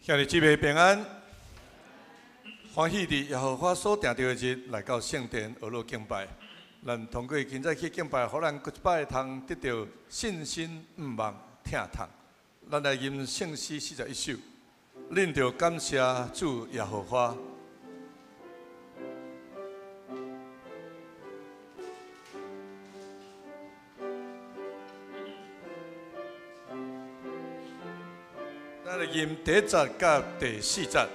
兄弟姊妹平安，歡喜佇耶和華所定的日來到聖殿學樂敬拜。咱通過今早去敬拜，予咱閣一擺通得著信心、毋忘、疼痛。咱來吟聖詩41首，恁著感謝主耶和華。咱來吟第一節佮第四節。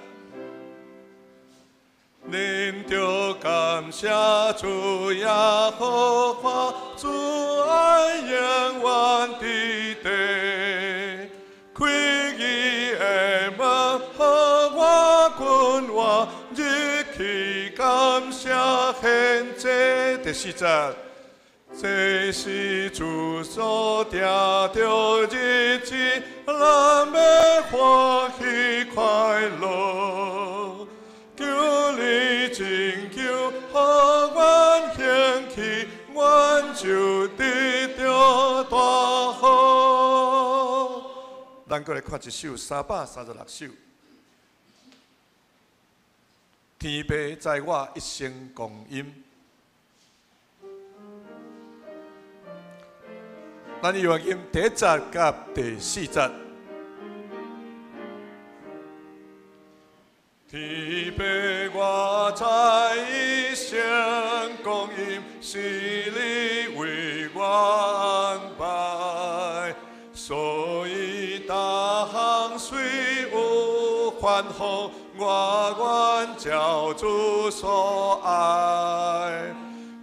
恁著感謝主耶和華，主愛永遠佇地。開伊的門，予我君王入去感謝獻祭。第四節。這是主所定的日子，咱欲歡喜快樂。求你拯救，予阮興起，阮就得著大好。咱閣來看一首336首。天父載我一生光陰。咱依然吟第一節佮第四節。天父我知一生光陰是你為我安排，所以逐項雖有煩苦，我願照主所愛。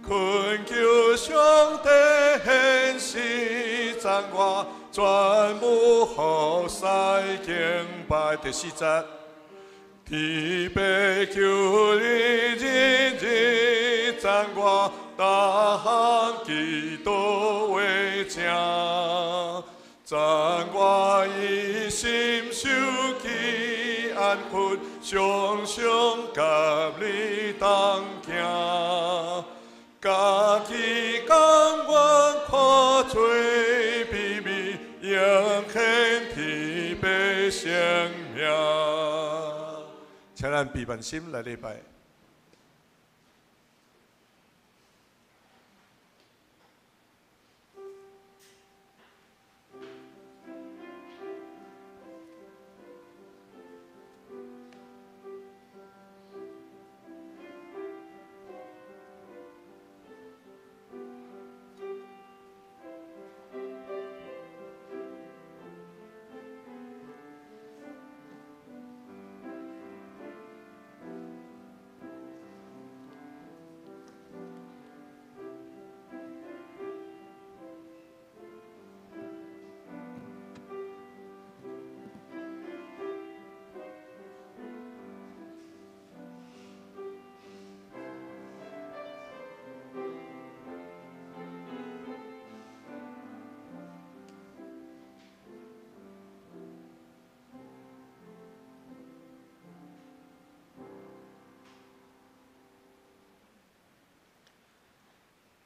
懇求上帝顯示讚我，全無服侍敬拜。第四節，天父求你日日讚我，逐項基督為正，讚我一心受其安撫，常常佮你同行。家己甘願看做卑微，永獻天父聖名。請咱閉目心來禮拜。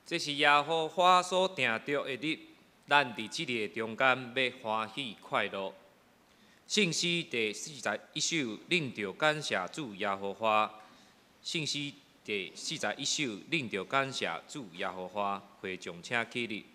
這是耶和華所定著的日，咱佇這日中間欲歡喜快樂。聖詩第41首，恁著感謝主耶和華。聖詩第41首，恁著感謝主耶和華。會眾請起立。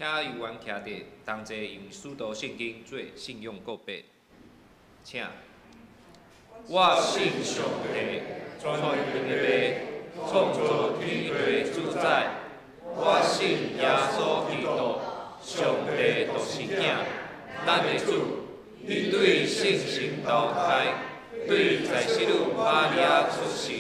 請有緣徛佇同齊用使徒信經做信仰告白，請。我信上帝，全能的父，創造天地主宰。我信耶穌基督，上帝獨生囝，咱的主。伊對聖神投胎，對在聖女瑪利亞出世，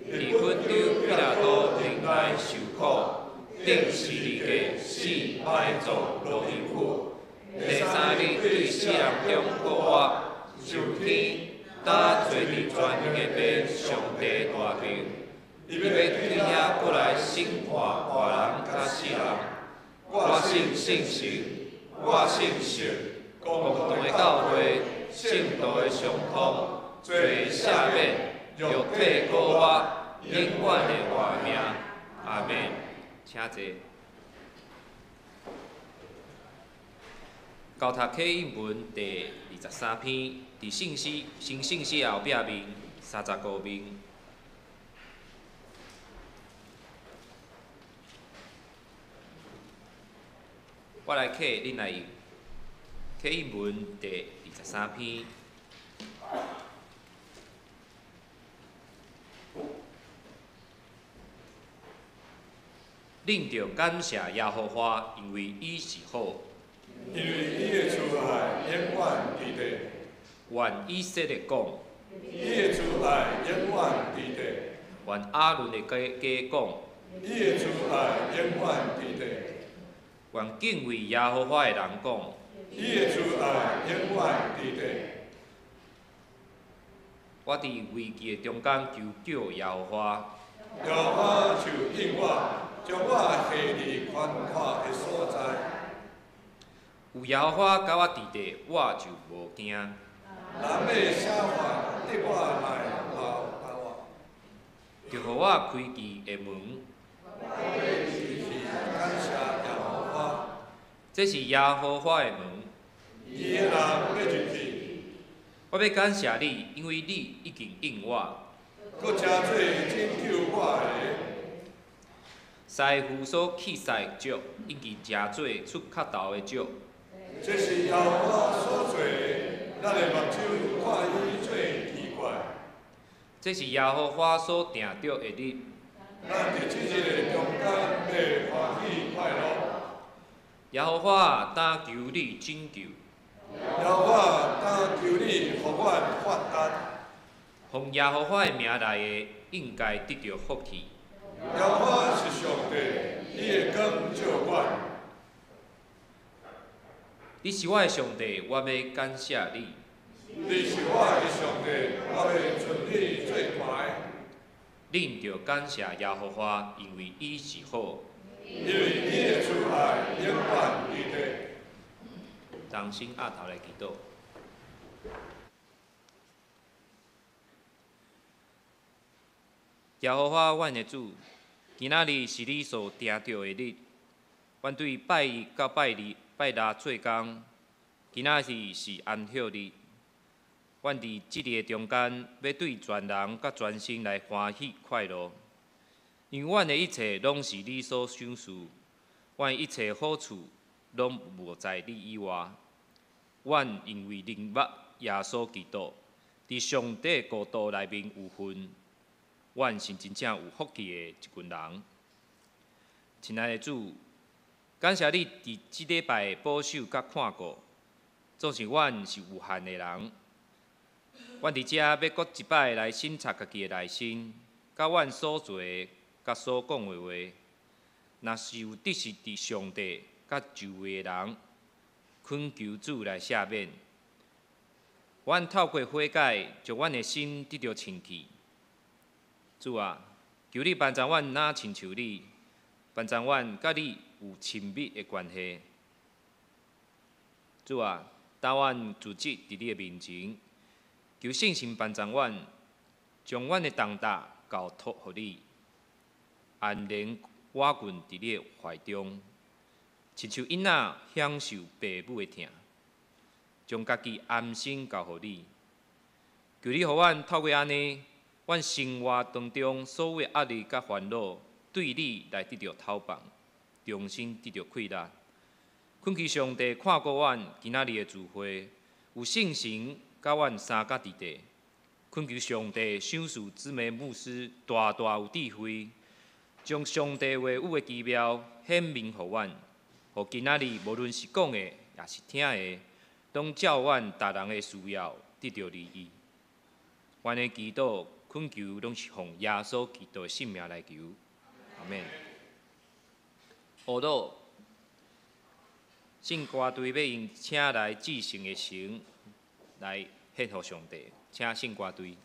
佇本丟彼拉多年代受苦，釘十字架死埋葬落地府，第三日對死人中復活，上天。搭坐佇全能的父上帝大爿，伊欲對遐閣來審判活人佮死人。我信聖神，我信聖共同的教會，聖徒的相通，罪赦免，肉體復活，永遠的活命。阿門。請坐。交讀啟應文第23篇，佇聖詩新聖詩後壁面35面。我來啟，恁來應。啟應文第二十三篇。恁著感謝耶和華，因為伊是好。因為伊的慈愛永遠佇地。願以色列講。伊的慈愛永遠佇地。願亞倫的家講。伊的慈愛永遠佇地。願敬畏耶和華的人講。伊的慈愛永遠佇地。我佇危機的中間求叫耶和華。耶和華就應我，將我下佇寬闊的所在。有耶和華佮我佇地，我就無驚。人欲設法得我來撈打我，就予我開伊的門。我欲入去感謝耶和華。這是耶和華的門。義的人欲入去。我欲感謝你，因為你已經應我。閣成做拯救我的。師傅所棄殺的石，已經成做出角頭的石。這是耶和華所做的，咱的目睭看伊做奇怪。這是耶和華所定著的日。咱佇這日的中間欲歡喜快樂。耶和華當求你拯救。耶和華當求你予阮發達。奉耶和華的名來的，應該得著福氣。耶和華是上帝，伊的光照阮。你是我的上帝，我欲感謝你。你是我的上帝，我欲尊你做大。恁著感謝耶和華，因為伊是好。因為伊的慈愛永遠佇地。同心徛頭來祈禱。耶和華，阮的主，今仔日是你所定著的日，阮對拜一佮拜二、拜六做工，今仔日是安息日。阮佇這日的中間，欲對全人佮全心來歡喜快樂，因為阮的一切攏是你所賞賜，阮一切好處攏無在你以外。阮因為認捌耶穌基督，佇上帝國度內面有份，阮是真正有福氣的一群人。親愛的主，感謝你佇這禮拜保守佮看顧，總是阮是有限的人。阮佇遮欲閣一擺來審查家己的內心，佮阮所做的、佮所講的話，若是有得失佇上帝佮周圍的人，懇求主來赦免。阮透過悔改，將阮的心得著清氣。主啊，求你幫助阮，若親像你，幫助阮佮你有親密的關係。主啊，當阮自責佇你的面前，求聖神幫助阮，將阮的重擔交託予你，安然倚困佇你的懷中，親像囡仔享受爸母的疼，將家己安心交予你。求你予阮透過按呢，阮生活當中所有的壓力佮煩惱，對你來得著透放，重新得著氣力。懇求上帝看顧阮今仔日的聚會，有聖神佮阮相佮佇地。懇求上帝賞賜姊妹牧師大大有智慧，將上帝話語的奇妙顯明予阮，予今仔日無論是講的，抑是聽的，攏照阮逐人的需要得著利益。阮的祈禱懇求，攏是奉耶穌基督的聖名來求，阿們。學老聖歌隊欲用請來至聖的神來獻予上帝，請聖歌隊。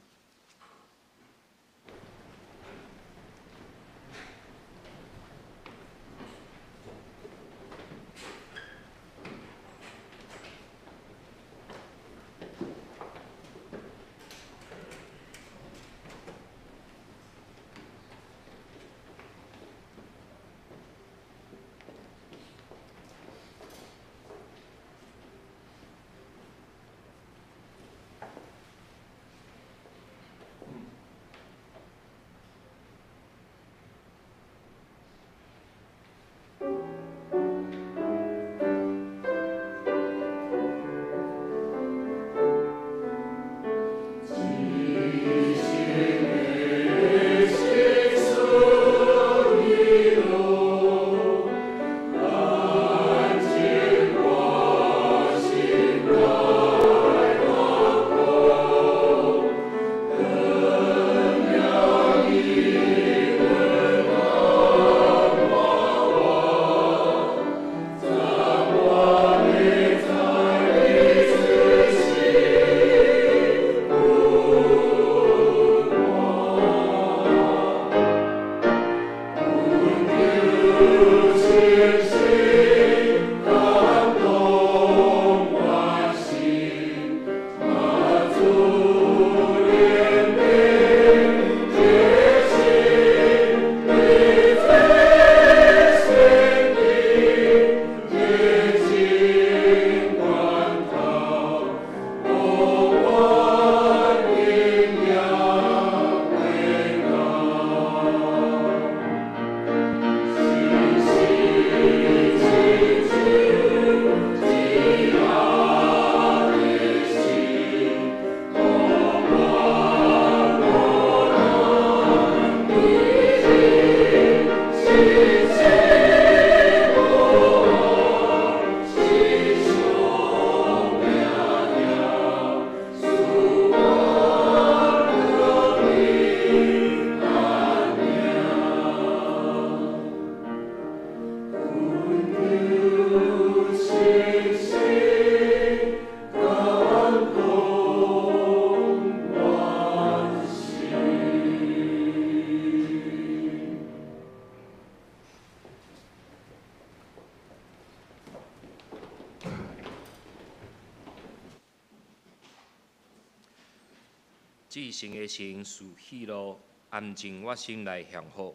至聖的神賜喜樂，安靜我心來享福。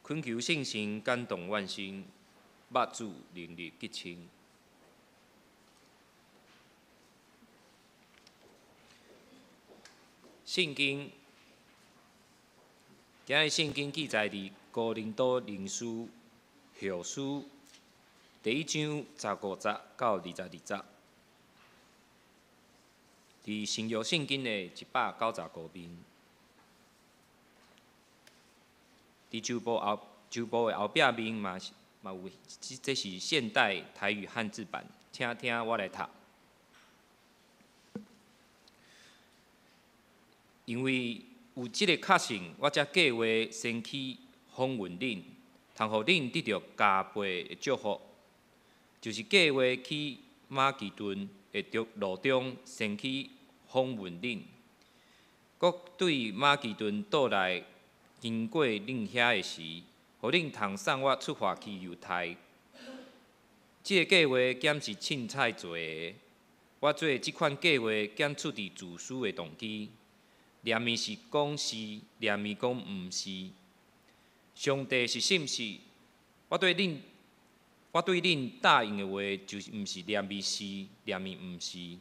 懇求聖神感動阮心，肉主靈力潔清。聖經，今日聖經記載佇哥林多林書後書第一章15節到22節。佇新約聖經的195面，佇周報的後壁面嘛是嘛有，這是現代台語漢字版，請聽我來讀。因為有這个確信，我才計劃先去訪問恁，通予恁得著加倍的祝福，就是計劃去馬其頓的路中先去訪問恁，閣對馬其頓倒來經過恁遐的時，予恁通送我出發去猶太。這个計劃敢是凊彩做的，我做這款計劃敢出佇自私的動機，連面是講是，連面講毋是。上帝是信實，我對恁答應的話，就是毋是連面是，連面毋是。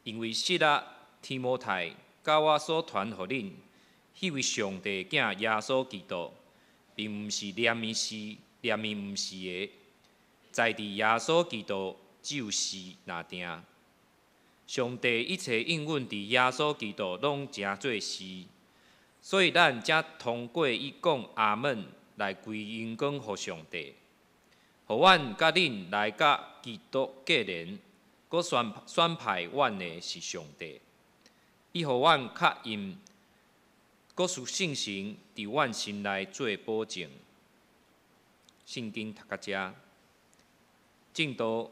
因為西拉、提摩太佮我所傳予恁，彼位上帝的囝耶穌基督，並毋是連面是，連面毋是的。在佇耶穌基督就是若定。上帝一切應允佇耶穌基督攏成做是，所以咱才通過伊講阿門來歸榮光予上帝。予阮佮恁來佮基督結連，閣選選派阮的是上帝，伊予阮確認，閣賜聖神佇阮心內做保證。聖經讀到遮，證道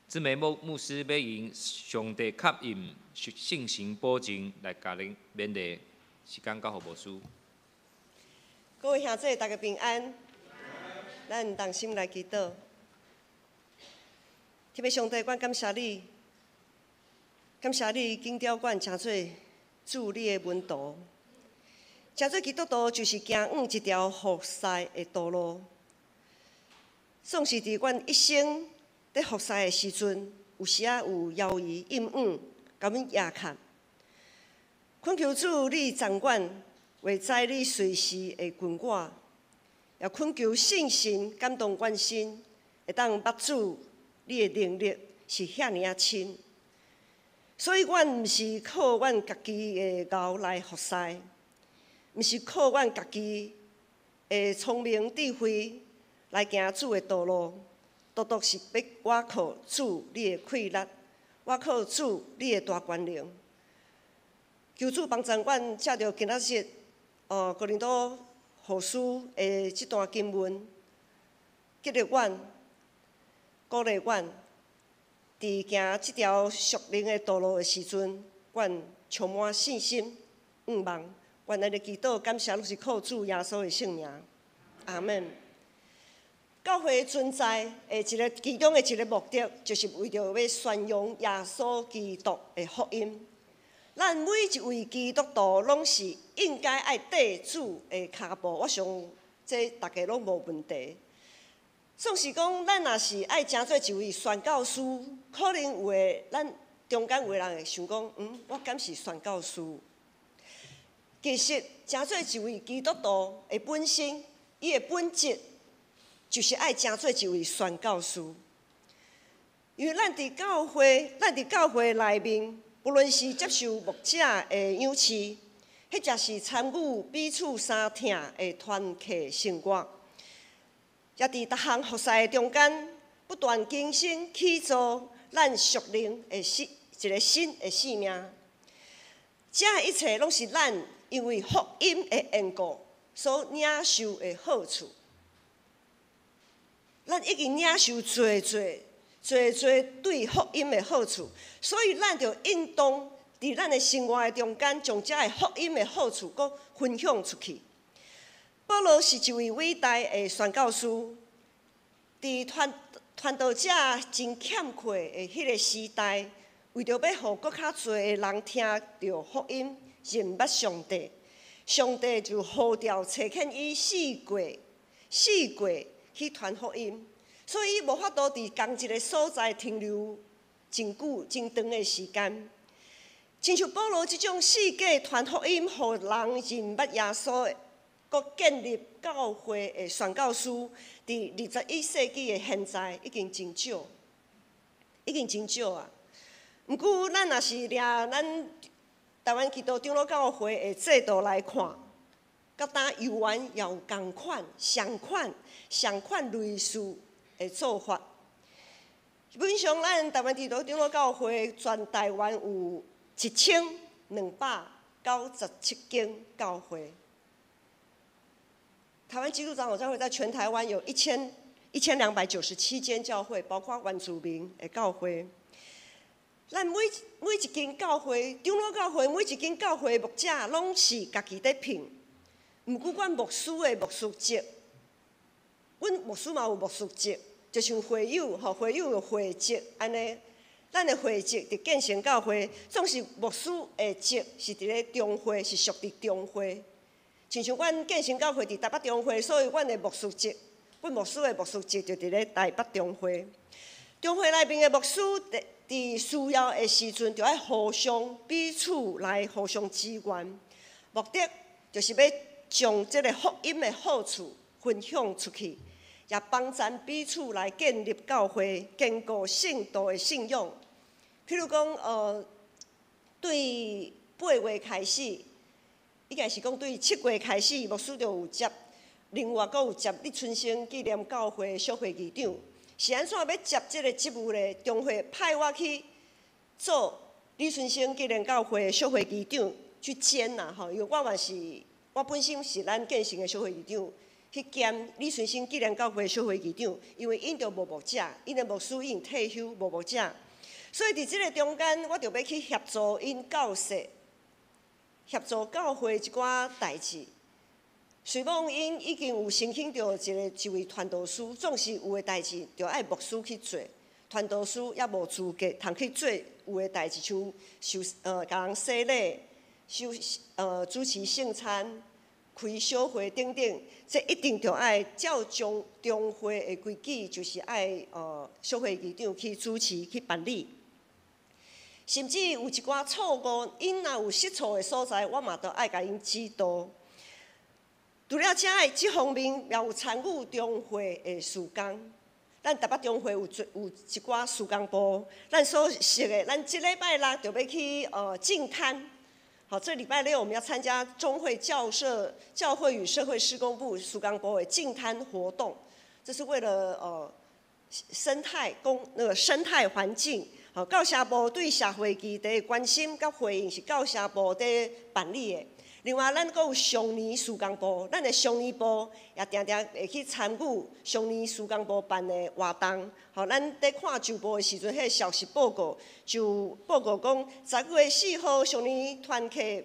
姊妹牧牧師欲用上帝確認聖神保證來共恁勉勵，時間交予牧師。各位兄弟，大家平安。咱同心來祈禱。天父上帝，阮感謝你，感謝你揀召阮成做主你的門徒。成做基督徒就是行往這條服侍的道路。總是佇阮一生佇服侍的時陣，有時仔有猶豫、猶豫，共阮壓看。懇求主，你掌管，會知你隨時會跟我，也懇求聖神感動阮心，會當捌主你的能力是遐爾仔深。所以，阮毋是靠阮家己的𠢕來服侍，毋是靠阮家己的聰明智慧來行主的道路，獨獨是欲倚靠主你的氣力，倚靠主你的大權能。求主幫助阮，藉著今仔日哦，哥林多後書的這段經文，激勵阮，鼓勵阮，佇行這條屬靈的道路的時陣，阮充滿信心、向望。願咱的祈禱感謝，攏是靠主耶穌的聖名。阿門。教會存在的一個其中的一個目的，就是為著欲宣揚耶穌基督的福音。咱每一位基督徒攏是應該愛綴主的跤步，我想這逐家攏無問題。總是講，咱若是愛成做一位宣教師，可能有的咱中間有的人會想講，我敢是宣教師？其實，成做一位基督徒的本身，伊的本質就是愛成做一位宣教師。因為咱佇教會，咱佇教會內面，不論是接受牧者的養飼，或者是參與彼此相疼的團契生活，也佇逐項服侍的中間，不斷更新起造咱屬靈的新一個新的生命。這一切攏是咱因為福音的緣故所領受的好處。咱已經領受濟濟濟濟對福音的好處，所以咱就應當佇咱的生活的中間，將這个福音的好處閣分享出去。保羅是一位偉大的宣教師，佇傳傳道者真欠缺的彼个時代，為著欲予閣較濟的人聽著福音，認捌上帝，上帝就呼召差遣伊四界四界去傳福音，所以伊無法度佇仝一个所在停留真久、真長的時間。親像保羅這種四界傳福音，予人認捌耶穌的，閣建立教會的宣教師，佇21世紀的現在已經真少，已經真少啊。毋過，咱若是掠咱台灣基督長老教會的制度來看，佮今猶原也有仝款、相款、相款類似的做法。基本上，咱台灣基督長老教會全台灣有1297間教會。台灣基督長老教會在全台灣有1297間教會，包括原住民的教會。咱每每一間教會，長老教會每一間教會牧者攏是家己佇聘。毋過，阮牧師的牧師職，阮牧師嘛有牧師職，就像會友吼，會友有會籍按呢。咱的會籍佇建成教會，總是牧師的職是佇咧中會，是屬佇中會。親像阮建成教會佇台北中會，所以阮的牧師職，阮牧師的牧師職就佇咧台北中會。中會內面的牧師佇佇需要的時陣，就愛互相彼此來互相支援，目的就是欲將這个福音的好處分享出去，也幫贊彼此來建立教會，堅固聖徒的信仰。譬如講，對8月開始，應該是講對7月開始，牧師就有接，另外閣有接李春生紀念教會小會議長。是按怎欲接這个職務咧？中會派我去做李春生紀念教會小會議長去兼啦吼，因為我嘛是我本身是咱建成的小會議長，去兼李春生紀念教會小會議長，因為𪜶著無牧者，𪜶的牧師已經退休無牧者，所以佇這个中間，我著欲去協助𪜶教設，協助教會一寡代誌。雖罔𪜶已經有申請著一位傳道師，總是有的代誌著愛牧師去做，傳道師猶無資格通去做有的代誌，像受共人洗禮、受主持聖餐、開小會等等，這一定著愛照中會的規矩，就是愛小會議長去主持去辦理。甚至有一寡錯誤，𪜶若有失錯的所在，我嘛著愛共𪜶指導。除了遮个這方面，也有參與中會的事工。咱台北中會有一寡事工部，咱所熟的，咱這禮拜六就欲去淨灘。好，這禮拜六我們要參加中會教社教會與社會事工部事工部的淨灘活動，這是為了生態工那個生態環境。好，教社部對社會議題的關心佮回應是教社部佇辦理的。另外，咱閣有少年事工部，咱的少年部也定定會去參與少年事工部辦的活動。吼，咱佇看週報的時陣，彼个消息報告就報告講，10月4號少年團契，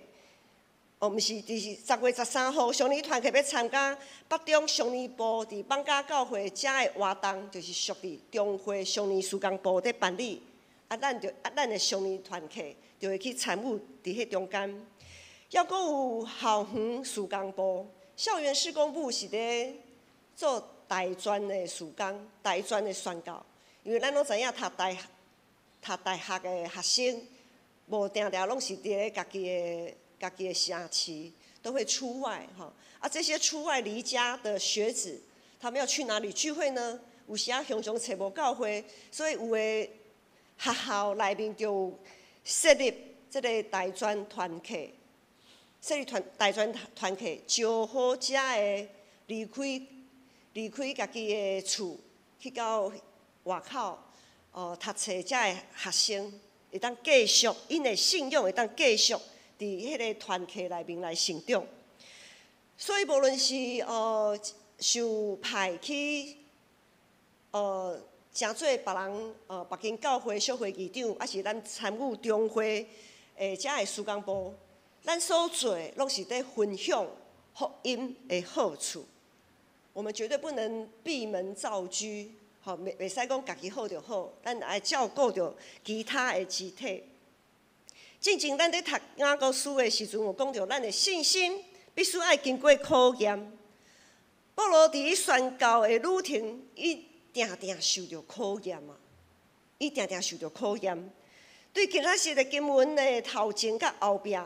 哦，毋是，就是10月13號少年團契欲參加北中少年部佇艋舺教會遮的活動，就是屬佇中會少年事工部佇辦理。啊，咱的少年團契就會去參與佇彼中間。猶閣有校園事工部、校園事工部是咧做大專的事工、大專的宣教。因為咱攏知影讀大學的學生，無定定攏是佇咧家己的城市，都會出外吼。啊，這些出外離家的學子，他們要去哪裡聚會呢？有時仔常常揣無教會，所以有的學校內面就有設立這个大專團契。設立大專團契，招呼遮的離開家己的厝，去到外口，讀冊遮的學生，會當繼續𪜶的信仰會當繼續佇彼个團契內面來成長。所以無論是受派去成做別人別間教會小會議長，抑是咱參與中會的遮的事工部，咱所做的攏是佇分享福音的好處。我們絕對不能閉門造車，吼，袂使講家己好就好，咱愛照顧著其他的肢體。進前咱佇讀雅各書的時陣，有講著咱的信心必須愛經過考驗。保羅佇伊宣教的旅程，伊定定受著考驗啊！伊定定受著考驗。對今仔日的經文的頭前佮後壁，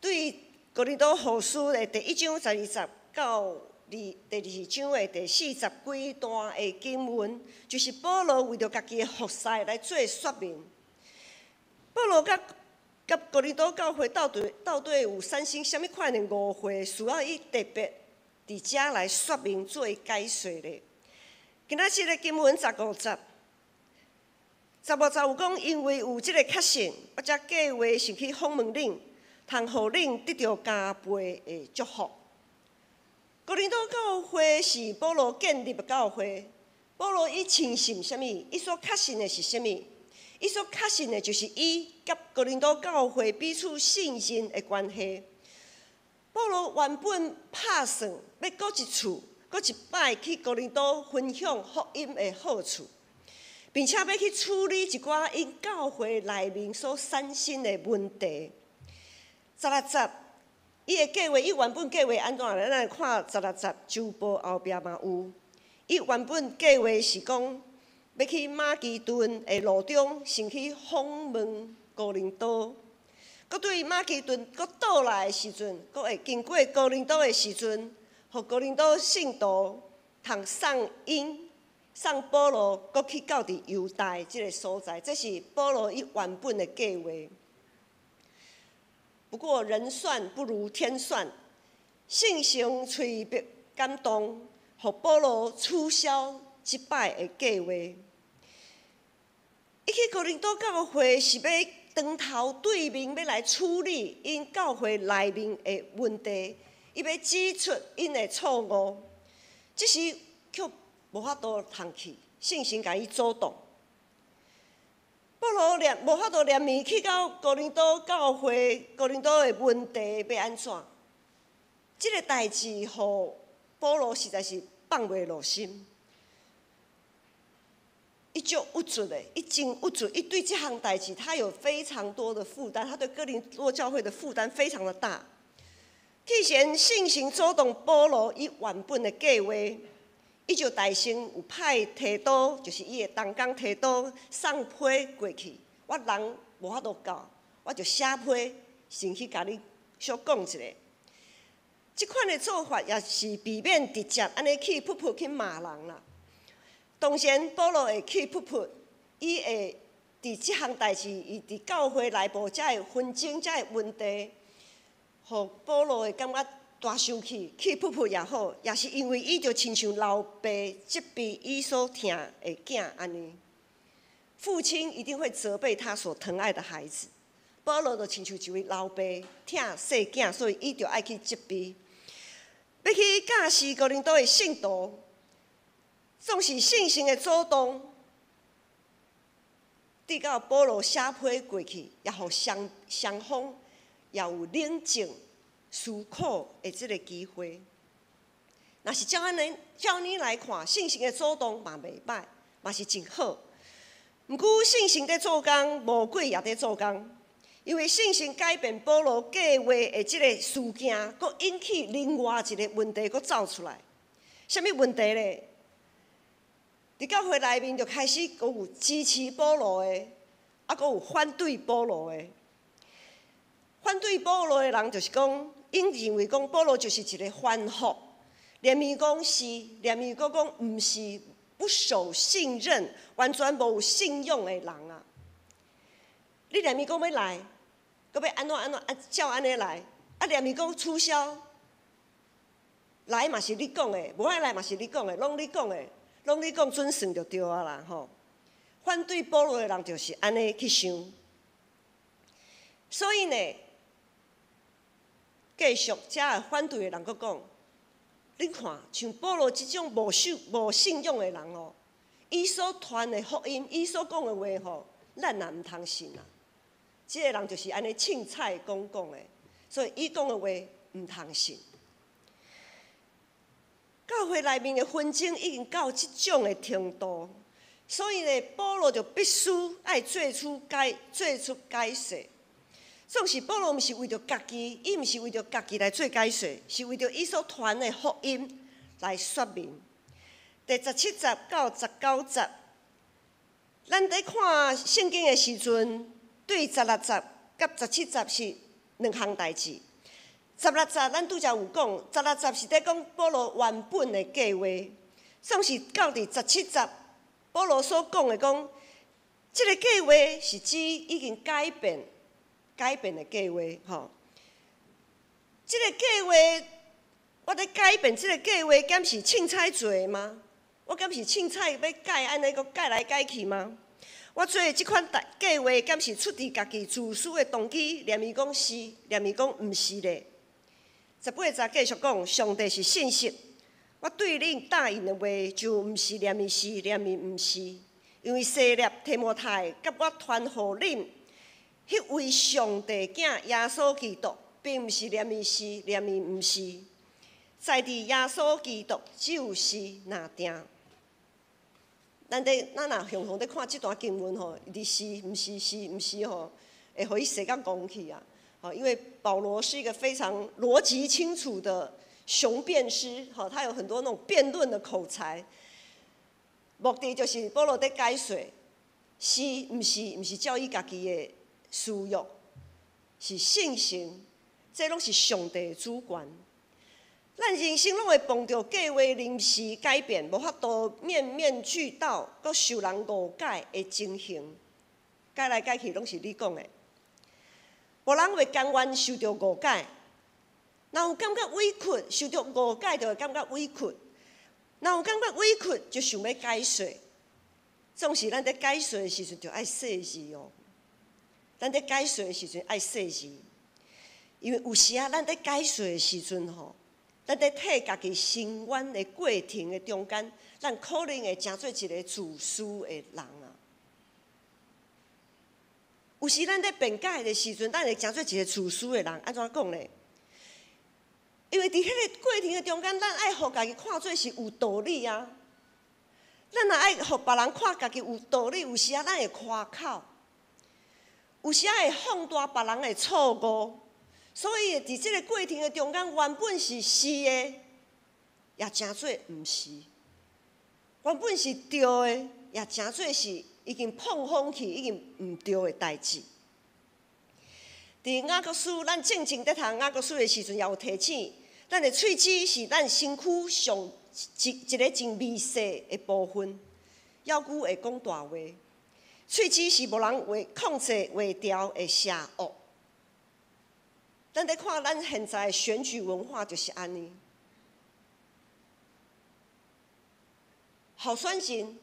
對哥林多後書的第一章12節到第二章的第四十幾段的經文，就是保羅為著家己的服侍來做說明。保羅佮哥林多教會到底有產生啥物款的誤會，需要伊特別佇遮來說明做解說咧。今仔日的經文十五節，十五節有講，因為有這个確信，我才計劃想去訪問恁，通予恁得著加倍的祝福。哥林多教會是保羅建立的教會，保羅伊深信啥物？伊所確信的是啥物？伊所確信的就是伊佮哥林多教會彼此信任的關係。保羅原本拍算欲閣一次、閣一擺去哥林多分享福音的好處，並且欲去處理一寡𪜶教會內面所產生的問題。十六節，伊的計劃，伊原本計劃按怎？咱來看十六節，週報後壁嘛有。伊原本計劃是講，欲去馬其頓的路中，先去訪問哥林多。閣對馬其頓閣倒來的時陣，閣會經過哥林多的時陣，予哥林多信徒通送𪜶送保羅，閣去到佇猶大這个所在，這是保羅伊原本的計劃。不過人算不如天算，聖神催逼感動，予保羅取消這擺的計劃。伊去哥林多教會是欲當頭對面欲來處理𪜶教會內面的問題，伊欲指出𪜶的錯誤，這時卻無法度通去，聖神共伊阻擋。保羅連無法度連面去到哥林多教會，哥林多的問題欲按怎？這个代誌予保羅實在是放袂落心。伊足鬱卒的，伊真鬱卒，伊對這項代誌，他有非常多的負擔，他對哥林多教會的負擔非常的大。既然聖神阻擋保羅伊原本的計劃，伊就代先有派提多，就是伊的同工提多送批過去。我人無法度到，我就寫批先去共你小講一下。這款的做法也是避免直接按呢氣噗噗去罵人啦。當然，保羅會氣噗噗，伊會佇這項代誌，伊佇教會內部才會紛爭，才會問題，予保羅會感覺大生氣，氣噗噗也好，也是因為伊就親像老爸責備伊所疼的囝按呢。父親一定會責備他所疼愛的孩子。保羅就親像一位老爸疼細囝，所以伊就愛去責備，欲去教示哥林多的聖徒。總是聖神的阻擋，直到保羅寫批過去，也予雙雙方也有冷靜思考的這个機會。若是照按呢，照按呢來看，聖神的阻擋嘛袂䆀，嘛是真好。毋過聖神佇做工，魔鬼也佇做工，因為聖神改變保羅計劃的這个事件，閣引起另外一个問題，閣走出來。啥物問題咧？佇教會內面就開始閣有支持保羅的，啊，閣有反對保羅的。反對保羅的人就是講，𪜶認為講保羅就是一个反覆，連面講是，連面閣講毋是，不守信任，完全無信用的人啊！你連面講欲來，閣欲按怎按怎啊，照按呢來，啊，連面講取消，來嘛是你講的，無愛來嘛是你講的，攏你講的。攏你講準算就對啊啦吼！反對保羅的人就是按呢去想，所以呢，繼續遮个反對的人閣講，你看像保羅這種無守無信用的人哦，伊所傳的福音，伊所講的話吼，咱也毋通信啊！這个人就是按呢凊彩講講的，所以伊講的話毋通信。教會內面的紛爭已經到這種的程度，所以呢，保羅就必須愛做出解釋。總是保羅毋是為著家己，伊毋是為著家己來做解釋，是為著伊所傳的福音來說明。第17節到19節，咱佇看聖經的時陣，對16節佮17節是兩項代誌。十六節，咱拄才有講，十六節是佇講保羅原本的計劃，總是到佇十七節，保羅所講的講，這个計劃是指已經改變、改變的計劃，吼。這个計劃，我佇改變這个計劃，敢是凊彩做的嗎？我敢是凊彩欲改按呢閣改來改去嗎？我做的這款代計劃，敢是出佇家己自私的動機？連伊講是，連伊講毋是咧。18節繼續講，上帝是信實，我對恁答應的話，就毋是連伊是，連伊毋是。因為西勒提摩太佮我傳予恁，彼位上帝囝耶穌基督，並毋是連伊是，連伊毋是。在佇耶穌基督只有是若定。咱若常常佇看這段經文吼，伊是毋是是毋是吼，會予伊踅甲戇去啊！吼，因為保羅是一個非常邏輯清楚的雄辯師，吼，他有很多那種辯論的口才。目的就是保羅佇解說，是毋是毋是照伊家己的私欲，是聖神，這攏是上帝的主權。咱人生攏會碰著計劃臨時改變，無法度面面俱到，閣受人誤解的情形，改來改去攏是你講的。無人會甘願受著誤解，若有感覺委屈，受著誤解就會感覺委屈。若有感覺委屈，就想欲解釋。總是咱佇解釋的時陣，就愛細緻哦。咱佇解釋的時陣愛細緻，因為有時啊，咱佇解釋的時陣吼，咱佇替家己伸冤的過程的中間，咱可能會成做一個自私的人啊。有時咱佇辯解的時陣，咱會成做一個自私的人。按怎講咧？因為佇彼個過程的中間，咱愛予家己看做是有道理啊。咱若愛予別人看家己有道理，有時啊，咱會誇口，有時啊會放大別人的錯誤。所以佇這個過程的中間，原本是是的，也成做毋是；原本是對的，也成做是已經碰風去，已經毋對的代誌。佇雅各書，咱正前佇讀雅各書的時陣，也有提醒，咱的喙齒是咱身軀上一個真微細的部分，猶閣會講大話。喙齒是無人會控制袂牢的邪惡。咱佇看咱現在的選舉文化就是按呢，候選人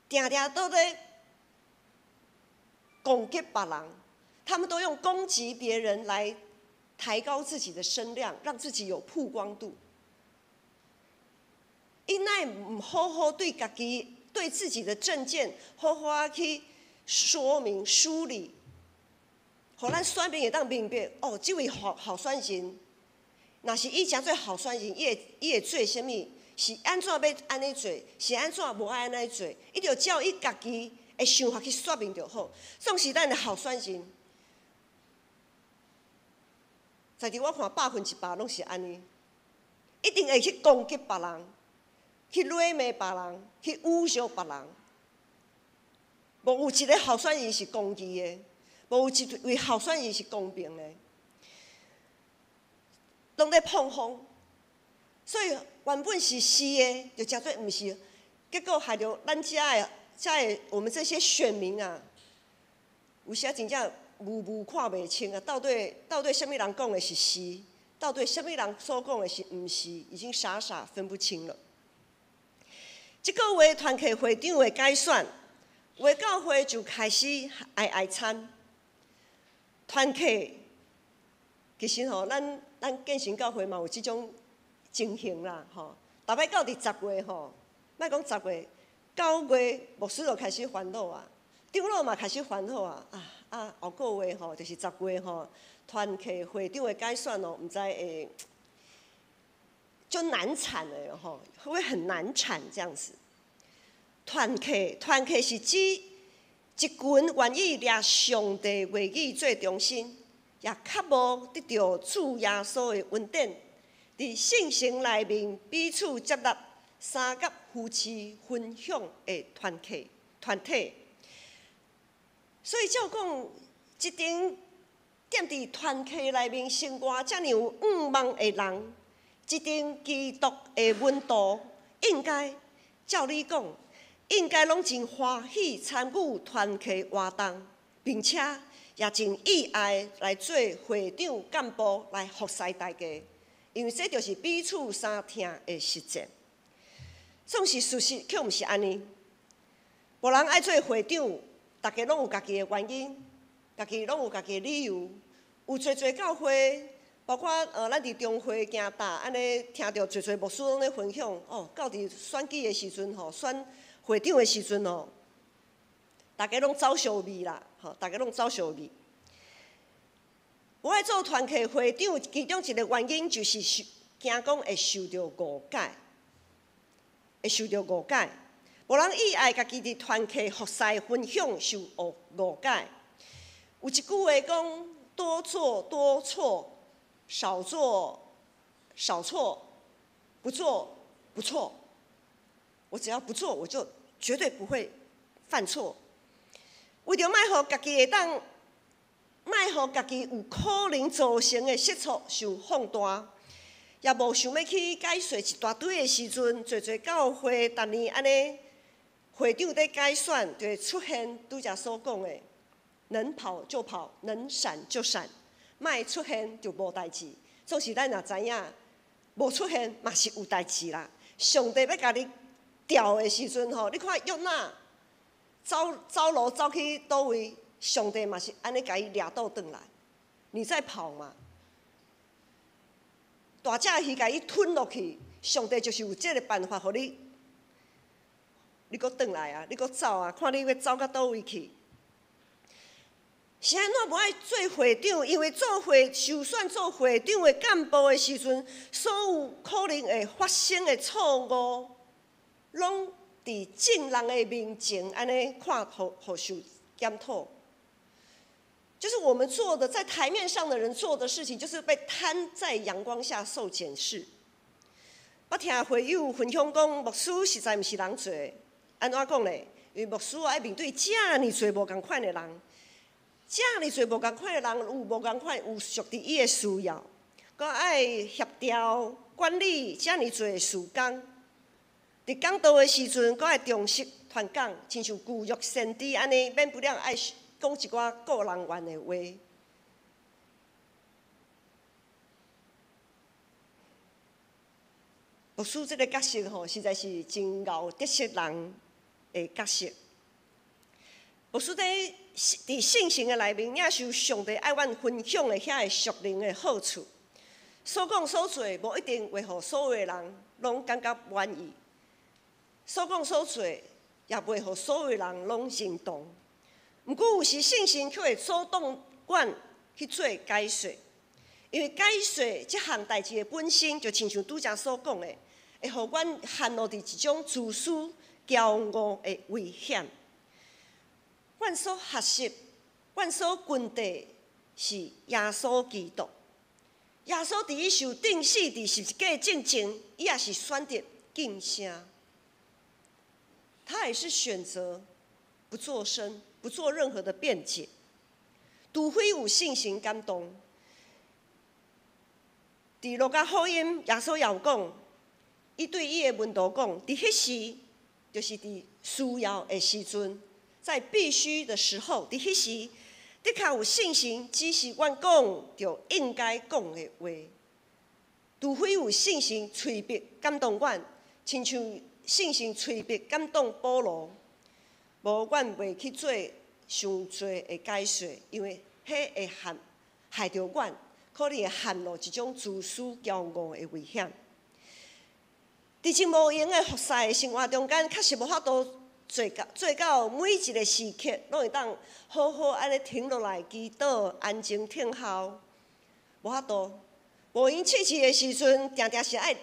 定定都咧攻擊別人，他們都用攻擊別人來抬高自己的聲量，讓自己有曝光度。伊哪會毋好好對家己、對自己的政見好好仔去說明梳理，予咱選民會當明白哦，這位候選人，若是伊成做候選人，伊會做啥物？是按怎欲按呢做？是按怎無愛按呢做？伊就照伊家己的想法去說明就好。總是咱的候選人，在佇我看100%攏是按呢，一定會去攻擊別人，去辱罵別人，去侮辱別人。無有一個候選人是公義的，無有一位候選人是公平的，攏咧膨風。所以原本是是的，就成做毋是，結果害著咱遮的、遮的我們這些選民啊，有時真正模糊看袂清啊，到底到底啥物人講的是是，到底啥物人所講的是毋是，已經傻傻分不清了。這個月團契會長的改選，有的教會就開始哀哀慘。團契其實吼，咱建神教會嘛有這種情形啦，吼，逐擺到佇10月吼，莫講十月，9月牧師就開始煩惱啊，長老嘛開始煩惱啊，啊啊後個月吼，就是十月吼，團契會長的改選哦，毋知會就難產的吼，會很難產這樣子。團契是指一群願意掠上帝話語做中心，也渴慕得著主耶穌的恩典，佇聖城內面彼此接納、相佮扶持、分享的團體團體。所以照講，一間踮佇團契內面生活遮爾有向望的人，這陣基督的門徒，應該照理講，應該攏真歡喜參與團契活動，並且也真意愛來做會長幹部來服侍大家，因為這就是彼此相疼的實踐。總是事實卻毋是按呢，無人愛做會長，大家攏有家己的原因，家己攏有家己的理由。有濟濟教會，包括咱佇中會行大，按呢聽著濟濟牧師攏咧分享，哦，到佇選舉的時陣吼，選會長的時陣吼，大家攏走相味啦，吼，大家攏走相味。無愛做團契會長，其中一個原因就是受驚講會受著誤解，會受著誤解。無人意愛家己佇團契服侍分享受誤解。有一句話講：多做多錯，少做少錯，不做不錯。我只要不做，我就絕對不會犯錯。為著莫予家己會當，莫予家己有可能造成的失錯受放大，也無想欲去解說一大堆的時陣，濟濟教會逐年按呢會長佇改選，就會出現拄才所講的，能跑就跑，能閃就閃，莫出現就無代誌。總是咱若知影，無出現嘛是有代誌啦。上帝欲共你調的時陣吼，你看約拿走走路走去佗位，上帝嘛是按呢共伊掠倒轉來。你在跑嘛？大隻魚共伊吞落去，上帝就是有這个辦法，予你，你閣轉來啊，你閣走啊，看你欲走到佗位去。是按怎無愛做會長？因為做會受選做會長的幹部的時陣，所有可能會發生的錯誤，攏佇眾人的面前按呢看，予受檢討。就是我們做的，在台面上的人做的事情，就是被攤在陽光下受檢視。我聽會友分享講，牧師實在毋是人做的，按怎講咧？因為牧師愛面對遮爾濟無仝款的人，遮爾濟無仝款的人，有無仝款，有屬佇伊的需要，閣愛協調管理遮爾濟的事工。佇講道的時陣，閣愛重視傳講，親像舊約先知按呢，免不了愛講一寡顧人怨的話。牧師這个角色吼，實在是真𠢕得失人的角色。牧師佇聖城的內面，領受上帝愛阮分享的遐个屬靈的好處。所講所做，無一定會予所有的人攏感覺滿意。所講所做，也袂予所有的人攏認同。毋過有時聖神卻會阻擋阮去做解說，因為解說這項代誌的本身，就親像拄才所講的，會予阮陷落佇一種自私、驕傲的危險。阮所學習、阮所跟綴是耶穌基督。耶穌佇伊受釘死佇十字架進前，伊也是選擇噤聲，他也是選擇不作聲。不做任何的辯解，除非有聖神感動。佇路加福音，耶穌也有講，伊對伊的門徒講，佇彼時，就是佇需要的時陣，在必須的時候，佇彼時，的確有聖神指示阮講著應該講的話。除非有聖神催逼感動阮，親像聖神催逼感動保羅。無，阮袂去做傷濟的解說，因為彼會害害著阮，可能會陷入一種自私、驕傲的危險。佇真無閒的服侍的生活中間，確實無法度做到每一个時刻，攏會當好好按呢停落來祈禱、安靜聽候，無法度。無閒試試的時陣，定定是愛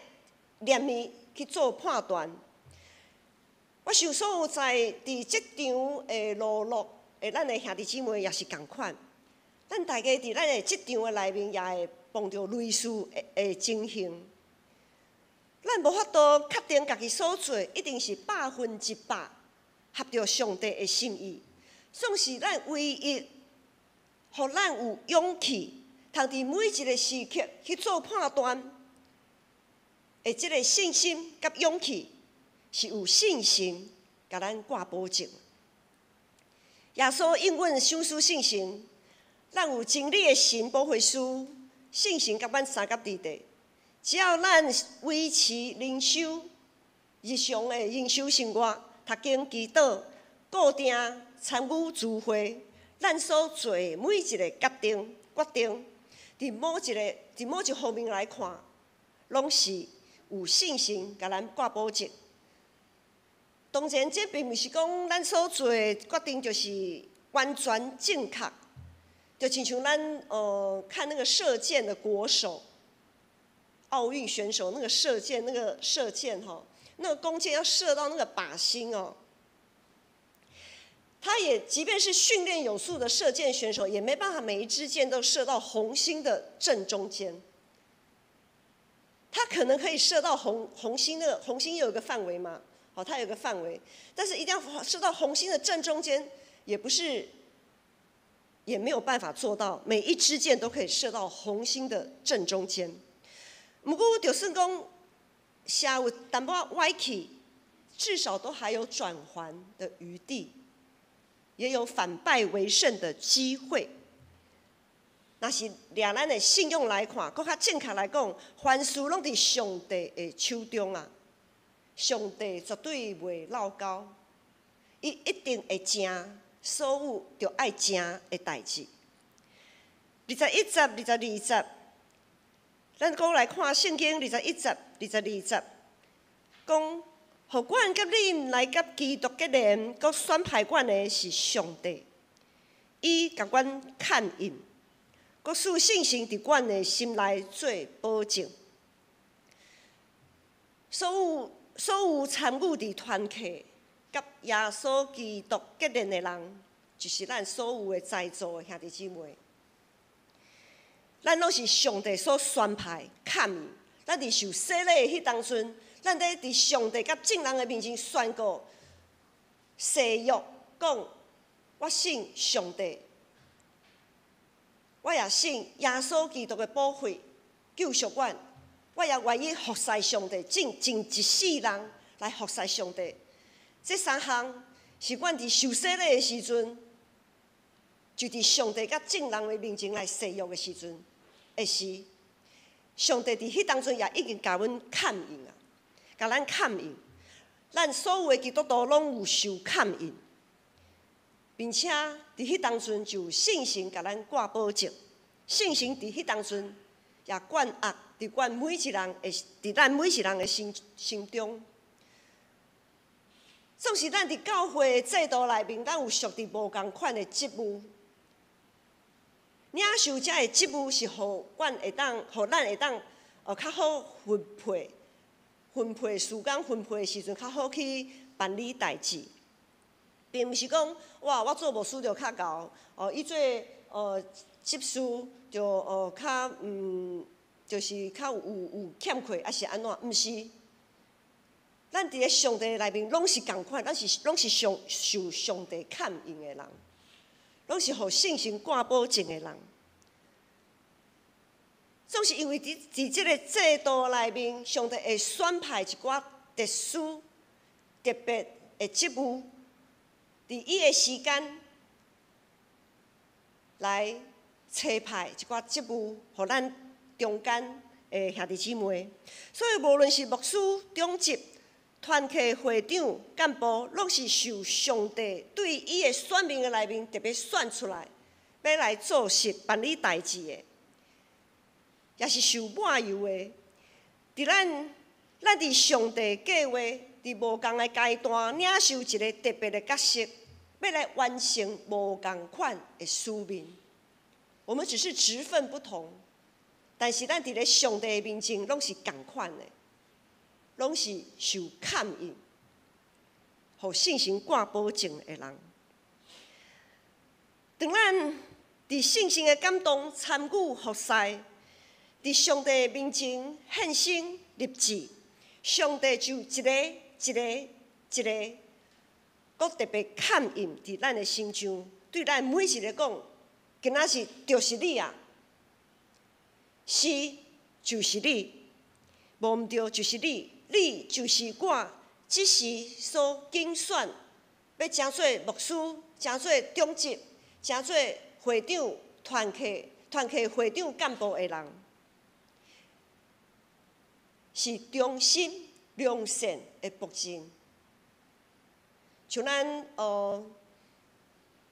連面去做判斷。我想所有在佇職場的勞碌的咱的兄弟姊妹也是仝款，咱大家佇咱的職場的內面也會碰著類似的情形。咱無法度確定家己所做一定是100%合著上帝的心意，總是咱唯一，予咱有勇氣，通佇每一个時刻去做判斷的這个信心佮勇氣。是有信心，共咱掛保證。耶穌應允賞賜聖神，咱有真理的神保惠師，聖神佮阮相佮佇咧。只要咱維持靈修，日常的靈修生活，讀經祈禱，固定參與聚會，咱所做的每一个決定，佇某一方面來看，攏是有信心共咱掛保證。當然，這並毋是講咱所做的決定就是完全正確，就親像咱看那個射箭的國手，奧運選手那個射箭，那個射箭吼，那個弓箭要射到那個靶心哦。他也即便是訓練有素的射箭選手，也沒辦法每一支箭都射到紅心的正中間。他可能可以射到紅心，那個紅心有一個範圍嘛？好，它有個範圍，但是一定要射到紅心的正中間，也不是，也沒有辦法做到每一支箭都可以射到紅心的正中間。毋過就算講社有淡薄仔歪去，至少都還有轉圜的餘地，也有反敗為勝的機會。若是掠咱的信仰來看，閣較正確來講，凡事攏佇上帝的手中啊！上帝絕對袂落勾，伊一定會成所有著愛成的代誌。21節、22節，咱閣來看聖經二十一節、二十二節，講，予阮佮恁來佮基督結連，閣選派阮的是上帝，伊共阮勘印，閣賜聖神佇阮的心內做保證。所有參與佇團契佮耶穌基督結連的人，就是咱所有的在座的兄弟姊妹。咱攏是上帝所選派、勘印。咱佇受洗禮的彼當陣，咱咧佇上帝佮眾人的面前宣告誓約，講我信上帝，我也信耶穌基督的寶血救贖阮，我也願意服侍上帝，盡盡一世人來服侍上帝。這三項是阮佇受洗禮的時陣，就佇上帝佮眾人的面前來誓約的時陣，的時，上帝佇彼當陣也已經共阮勘印啊，共咱勘印。咱所有的基督徒攏有受勘印，並且佇彼當陣就有聖神共咱掛保證，聖神佇彼當陣也灌壓佇阮每一人的，佇咱每一人的心心中。總是咱佇教會的制度內面，咱有屬佇無仝款的職務。領受這个職務是予阮會當，予咱會當，較好分配，分配時間分配的時陣較好去辦理代誌，並毋是講哇，我做牧師就較𠢕，哦，伊做執事就較就是較有欠缺，抑是按怎？毋是，咱佇咧上帝內面攏是仝款，咱是攏是上受上帝勘用的人。攏是予聖神掛保證的人，總是因為佇佇這个制度內面，上帝會選派一寡特殊、特別的職務，佇伊的時間來差派一寡職務，予咱中間的兄弟姊妹。所以，無論是牧師、長執、團契會長、幹部，攏是受上帝對伊的選民的內面特別選出來，欲來做事辦理代誌的，也是受抹油的。佇咱，咱佇上帝計劃佇無仝的階段，領受一个特別的角色，欲來完成無仝款的使命。我們只是職分不同，但是咱佇咧上帝的面前，攏是仝款的。攏是受勘印、予聖神掛保證的人。當咱佇聖神的感動參與服侍，佇上帝面前獻身立志，上帝就一个一个一个，閣特別勘印佇咱的身上，對咱每一个講，今仔日就是你啊，是就是你，無毋對就是你。你就是我，這時所揀選，欲成做牧師，成做長執，成做會長、團契、團契會長幹部的人，是忠心良善的僕人。像咱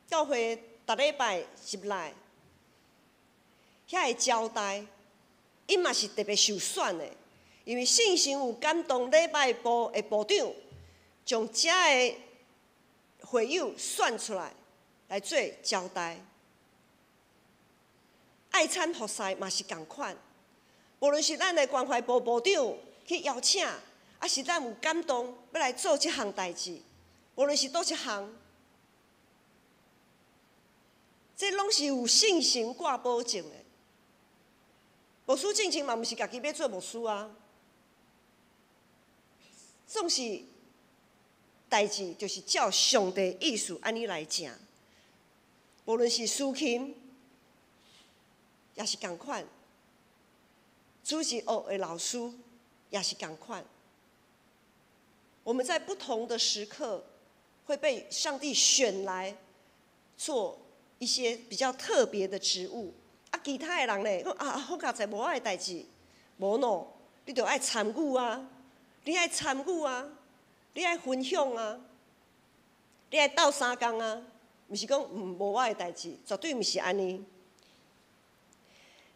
教會逐禮拜入來，遐个招待，伊嘛是特別受選的。因為聖神有感動禮拜部的部長，將遮个會友選出來來做招待。愛餐服侍嘛是仝款，無論是咱的關懷部部長去邀請，抑是咱有感動欲來做這項代誌，無論是佗一項，這攏是有聖神掛保證的。牧師進前嘛，毋是家己欲做牧師啊。總是代誌，就是照上帝意思按呢來成。無論是司琴，也是仝款，主日學的老師也是仝款。我們在不同的時刻會被上帝選來做一些比較特別的職務。啊，其他的人咧，講啊，好佳哉，無我的代誌，無喏，你著愛參與啊，你愛參與啊，你愛分享啊，你愛鬥相共啊，毋是講無我的代誌，絕對毋是按呢。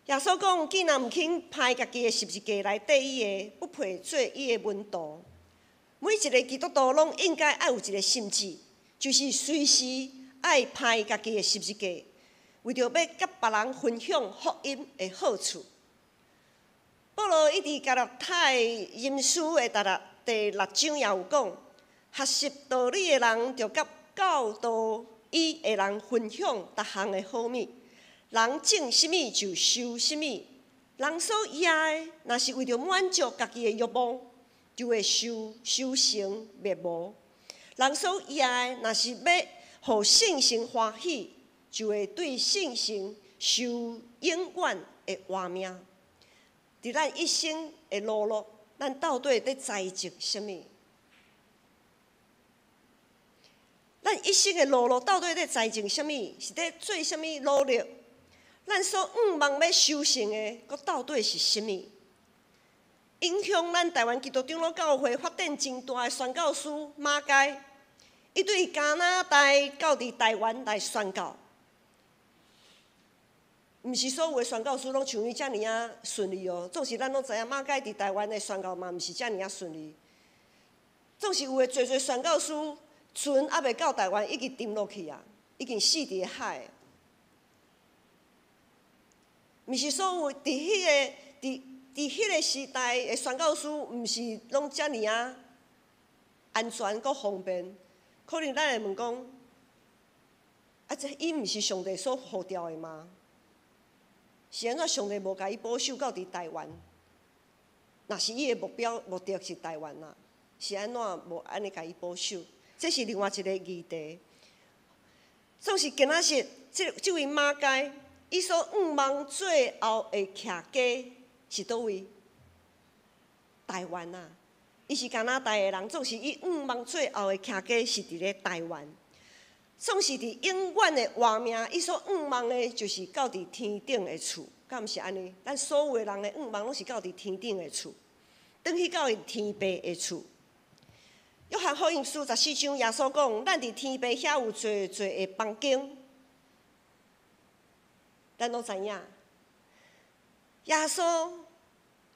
耶穌講，既若毋肯攀家己的十字架來綴伊的，不配做伊的門徒。每一個基督徒攏應該愛有一個心志，就是隨時愛攀家己的十字架，為著欲佮別人分享福音的好處。保羅伊佇加拉太人書的第六章也有講，學習道理的人，著佮教導伊的人分享逐項的好物。人種啥物就收啥物，人所掖的，若是為著滿足家己的欲望，就會收成滅無。人所掖的，若是欲予聖神歡喜，就會對聖神受永遠的活命。佇咱一生的勞碌，咱到底佇栽種啥物？咱一生的勞碌到底佇栽種啥物？是佇做啥物努力？咱所向望欲收成的，閣到底是啥物？影響咱台灣基督長老教會發展真大的宣教師馬偕，伊對加拿大到佇台灣來宣教，毋是所有的宣教師攏像伊遮爾仔順利哦。總是咱攏知影，馬偕佇台灣的宣教嘛，毋是遮爾仔順利。總是有的濟濟宣教師船猶未到台灣，已經沉落去啊，已經死佇海。毋是所有佇彼個時代的宣教師，毋是攏遮爾仔安全閣方便。可能咱會問講，啊，這伊毋是上帝所呼召的嗎？是按怎上帝無共伊保守到佇台灣？若是伊的目標目的是台灣啊，是按怎無按呢共伊保守？這是另外一個議題。總是今仔日，這位馬偕，伊所向望最後的徛家是佗位？台灣啊！伊是加拿大的人，總是伊向望最後的徛家是佇咧台灣。總是佇永遠的活命，伊所向望的，就是到佇天頂的厝，敢毋是按呢？咱所有的人的向望，攏是到佇天頂的厝，轉去到伊天父的厝。約翰福音書14章，耶穌講：咱佇天父遐有濟濟的房間。咱攏知影，耶穌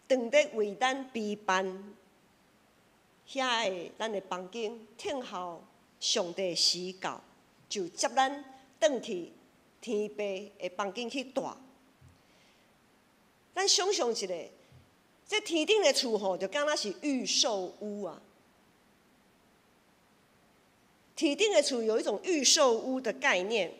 當咧為咱備辦遐个咱的房間，等候上帝時到，就接咱轉去天父的房間去蹛。咱想象一下，這天頂的厝吼，就敢若是預售屋啊。天頂的厝有一種預售屋的概念。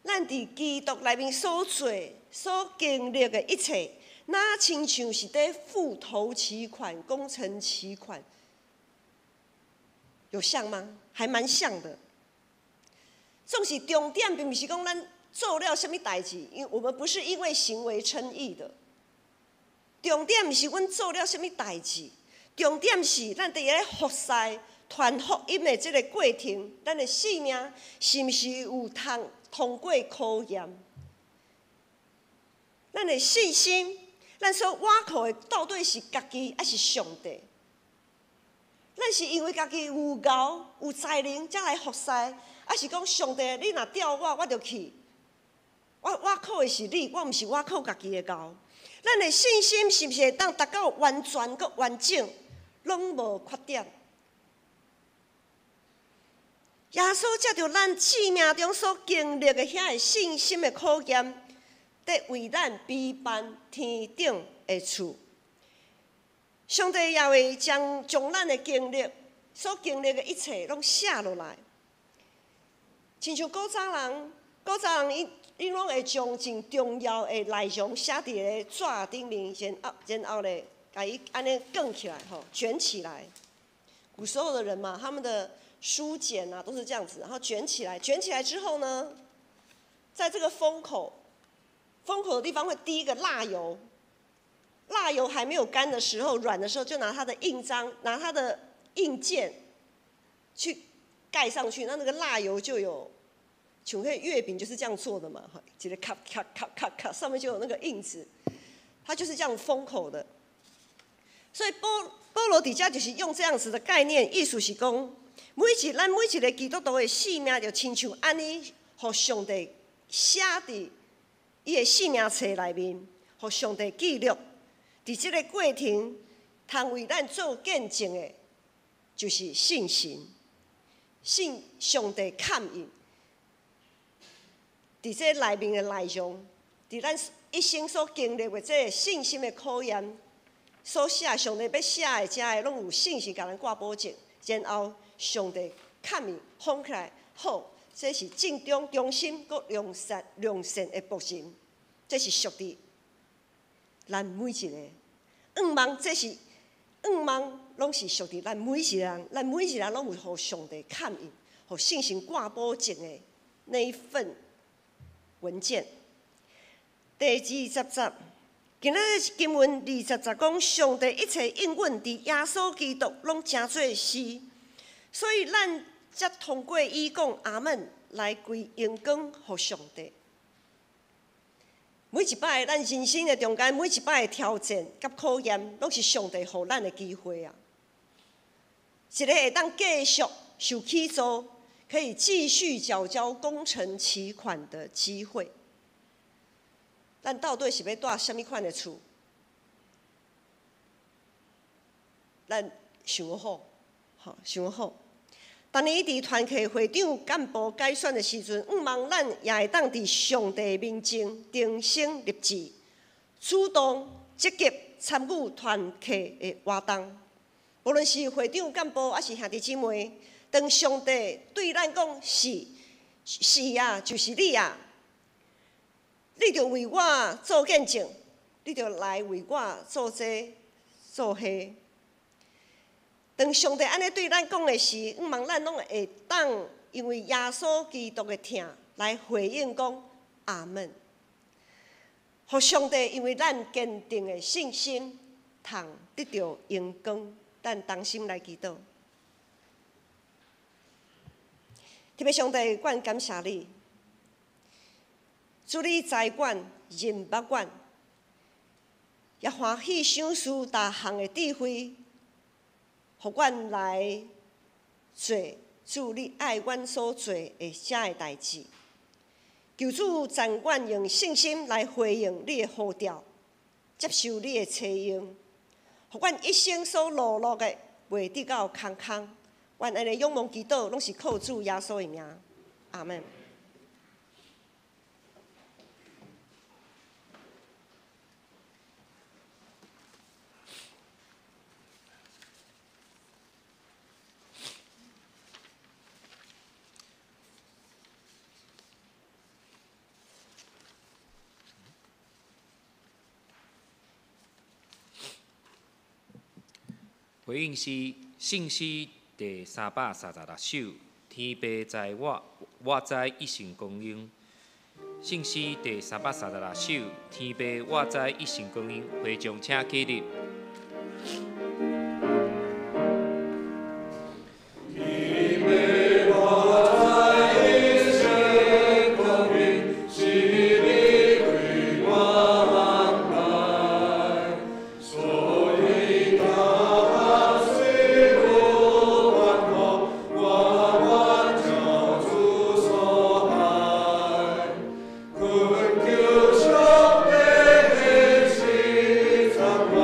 咱佇基督內面所做、所經歷的一切，若親像是佇付頭期款、工程期款，有像嗎？還蠻像的。總是重點，並毋是講咱做了啥物代誌，因為我們不是因為行為稱義的。重點毋是阮做了啥物代誌，重點是咱佇咧服侍、傳福音的這个過程，咱的性命是毋是有通過考驗？咱的信心，咱所倚靠的到底是家己，抑是上帝？咱是因為家己有𠢕有才能才來服侍，抑是講上帝，你若調我，我就去。我倚靠的是你，我毋是倚靠家己的𠢕。咱的信心是毋是會當達到完全閣完整，攏無缺點？耶穌藉著咱生命中所經歷的遐个信心的考驗，佇為咱備辦天頂的厝。上帝也會將咱的經歷、所經歷的一切，攏寫落來。親像古早人，古早人𪜶攏會將真重要的內容寫佇个紙頂面，然後咧，共伊按呢卷起來，吼，捲起來。古時候的人嘛，他們的書簡啊，都是這樣子，然後捲起來，捲起來之後呢，在這個封口，封口的地方會滴一個蠟油，蜡油还没有干的时候，软的时候，就拿它的印章，拿它的印鉴去盖上去，那个蜡油就有，像彼月饼就是这样做的嘛，哈，一个咔咔咔咔咔，上面就有那个印子，它就是这样封口的。所以保罗伫遮就是用这样子的概念，意思是讲，咱每一个基督徒的性命就亲像按呢，予上帝写伫伊的性命册内面，予上帝记录。伫这个过程，通为咱做见证的，就是信心，信上帝勘印。伫这内面的内容，伫咱一生所经历的这个信心的考验，所写上帝欲写的遮的，拢有信心共咱挂保证，然后上帝勘印封起来，好，这是正中忠心阁良善的仆人，这是属伫咱每一个。愿望，这是愿望，拢是属伫咱每一个人，咱每一个人拢有予上帝勘印，予圣神挂保证的那一份文件。第二十节，今仔日经文二十节讲，上帝一切应允伫耶稣基督拢成做是，所以咱才通过伊讲阿们来归荣光予上帝。每一摆咱人生的中间，每一摆的挑战佮考验，拢是上帝予咱的机会啊！一个会当继续受起诉，可以继续缴交工程期款的机会。咱到底是欲蹛啥物款的厝？咱想好，吼，想好。逐年伫团契会长干部改选的时阵，向望咱也会当伫上帝面前重新立志，主动积极参与团契的活动。无论是会长干部，抑是兄弟姊妹，当上帝对咱讲是是啊，就是你啊，你就为我做见证，你就来为我做这做彼。当上帝按呢对咱讲的时，向望咱拢会当因为耶稣基督的疼来回应讲阿们。予上帝因为咱坚定的信心，通得著荣光。咱同心来祈祷。天父上帝，阮感谢你，主你知阮，认捌阮，也欢喜赏赐逐项的智慧，予阮来做主你爱阮所做的遮个代志。求主赞阮用信心来回应你的呼召，接受你的差用，予阮一生所劳碌的袂得到空空。阮按呢仰望祈祷，拢是靠主耶稣的名。阿们。回应诗，圣诗第336首，天父知我，我知一生光阴。圣诗第336首，天父我知一生光阴。会众请起立。天父我知一生光阴，是你为我安排，所以大项虽无关乎，我愿照主所爱。恳求上帝显示赞我，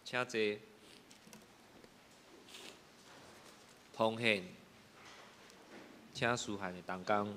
請坐。奉獻，請書漢的同工。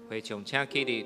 会场请起立。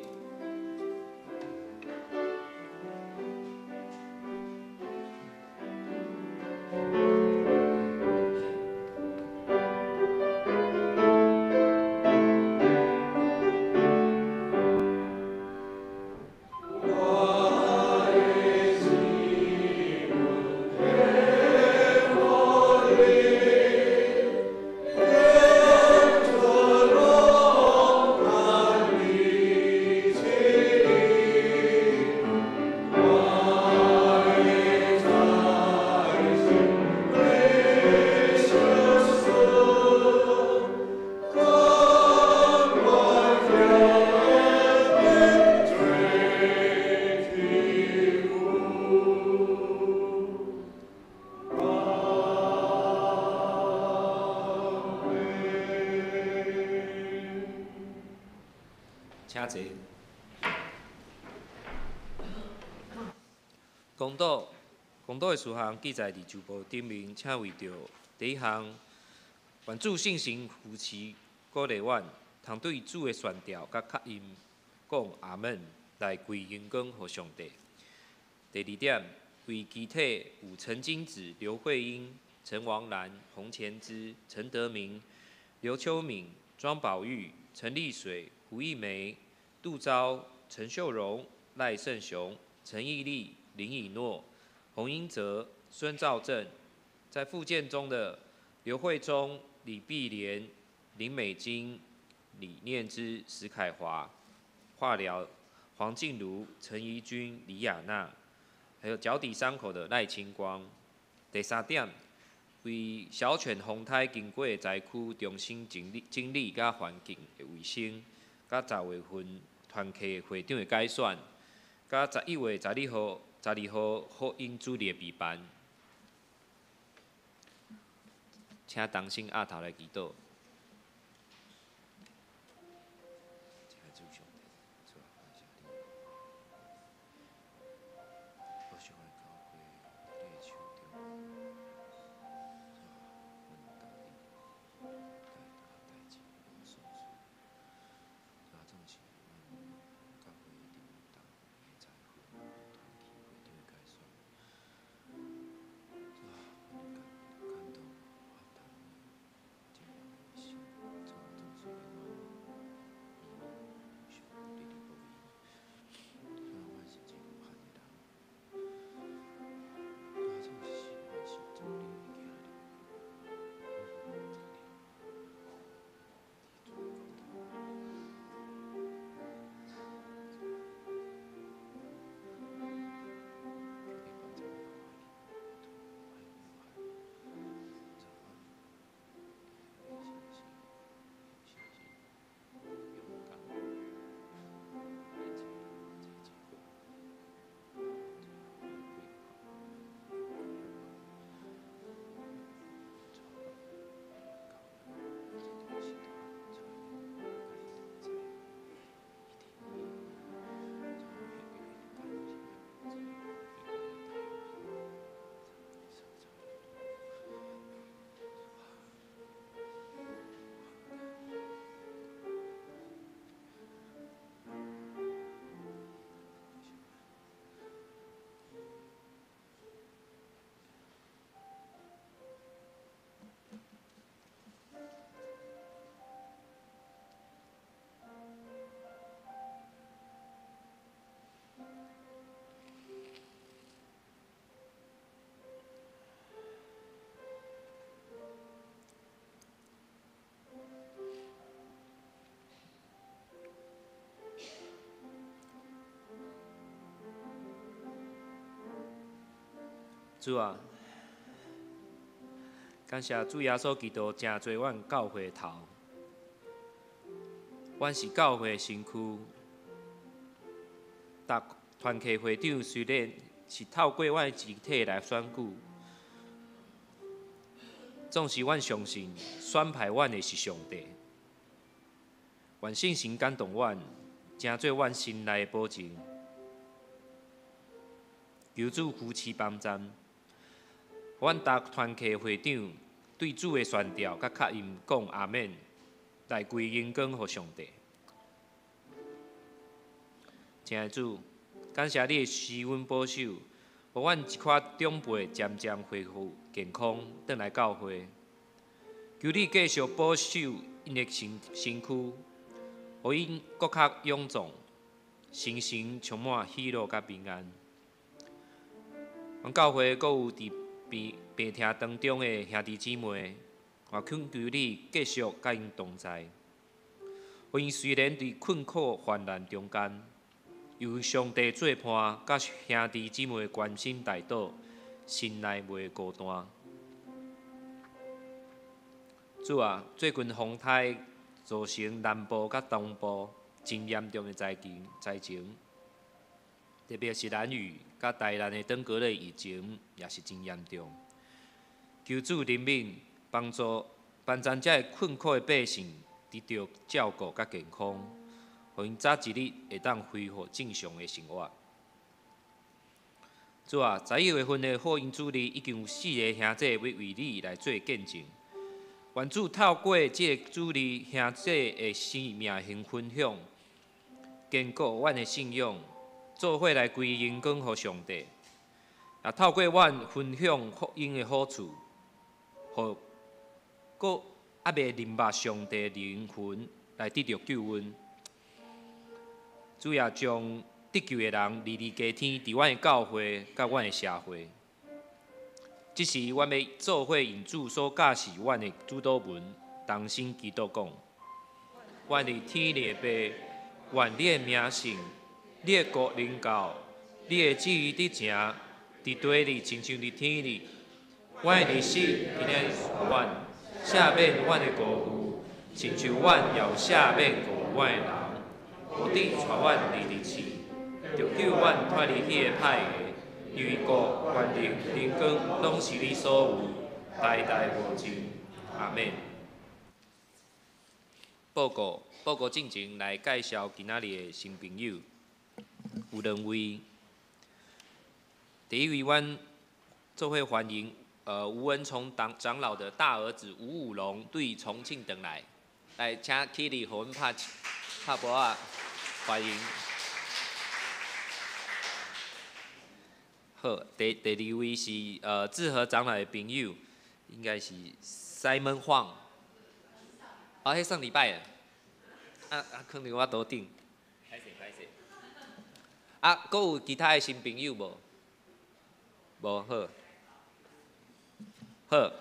請坐。公道，公道的事項記載佇周報頂面，請為著第一項，願主聖神扶持鼓勵阮，通對主的宣調佮確認講阿門，來歸榮光予上帝。第二點，為肢體有陳金子、劉慧英、陳王蘭、洪前之、陳德明、劉秋敏、莊寶玉、陳麗水、胡一梅、杜昭、陳秀榮、賴勝雄、陳義立、林以諾、洪英哲、孫兆正，在復健中的劉慧忠、李碧蓮、林美金、李念之、石凱華，化療黃靜茹、陳怡君、李亞娜，還有腳底傷口的賴清光。第三點，為小犬風颱經過的災區重新整理、整理佮環境的衛生，佮10月份團契會長的改選，佮11月12號、12號福音主日的備辦，請同心徛頭來祈禱。主啊，感謝主耶穌基督成做阮教會頭，阮是教會身軀。逐團契會長雖然是透過阮的肢體來選舉，總是阮相信選派阮的是上帝。願聖神感動阮，成做阮心內的保證。求主扶持幫贊，阮逐團契會長對主的宣召佮確認講阿們，來歸榮光予上帝。親愛的主，感謝你的施恩保守，予阮這寡長輩漸漸恢復健康，轉來教會。求你繼續保守𪜶的身軀，予𪜶閣較勇壯，心神充滿喜樂佮平安。阮教會閣有佇病痛當中的兄弟姊妹，我懇求你繼續佮𪜶同在。予𪜶雖然佇困苦患難中間，有上帝做伴，佮兄弟姊妹關心代禱，心內袂孤單。主啊，最近風颱造成南部佮東部真嚴重的災情，特別是蘭嶼佮台南的登革熱疫情也是真嚴重。求主憐憫，幫助幫贊這个困苦的百姓得著照顧佮健康，予𪜶早一日會當恢復正常的生活。主啊，11月份的福音主日已經有四个兄弟欲為你來做見證。願主透過這个主日兄弟的生命分享，堅固阮的信仰，做伙來歸榮光予上帝。也透過阮分享福音的好處，予閣猶未認捌上帝靈魂來得著救恩。主也將得救的人二二加添佇阮的教會佮阮的社會。這時，阮欲做伙用主所教示阮的主禱文，同聲祈禱講：阮佇天裡的父，願你的名聖，你的國臨到，你的旨意得成，佇地裡親像佇天裡。阮的日食今仔日予阮，赦免阮的過誤，親像阮也有赦免過誤阮的人。無得帶阮入去試，著救阮脫離彼个歹的。因為國、權力、榮光，攏是你所有，代代無盡。阿們。報告進前來介紹今仔日的新朋友，有兩位。第一位，阮做伙歡迎吳文崇長老的大兒子吳武龍對重慶轉來，來請起立，予阮拍拍噗仔歡迎。好，第二位是志和長老的朋友，應該是 Simon Huang。啊，彼上禮拜的，啊，囥佇我桌頂。歹勢歹勢。啊，閣有其他的新朋友無？無，好。好。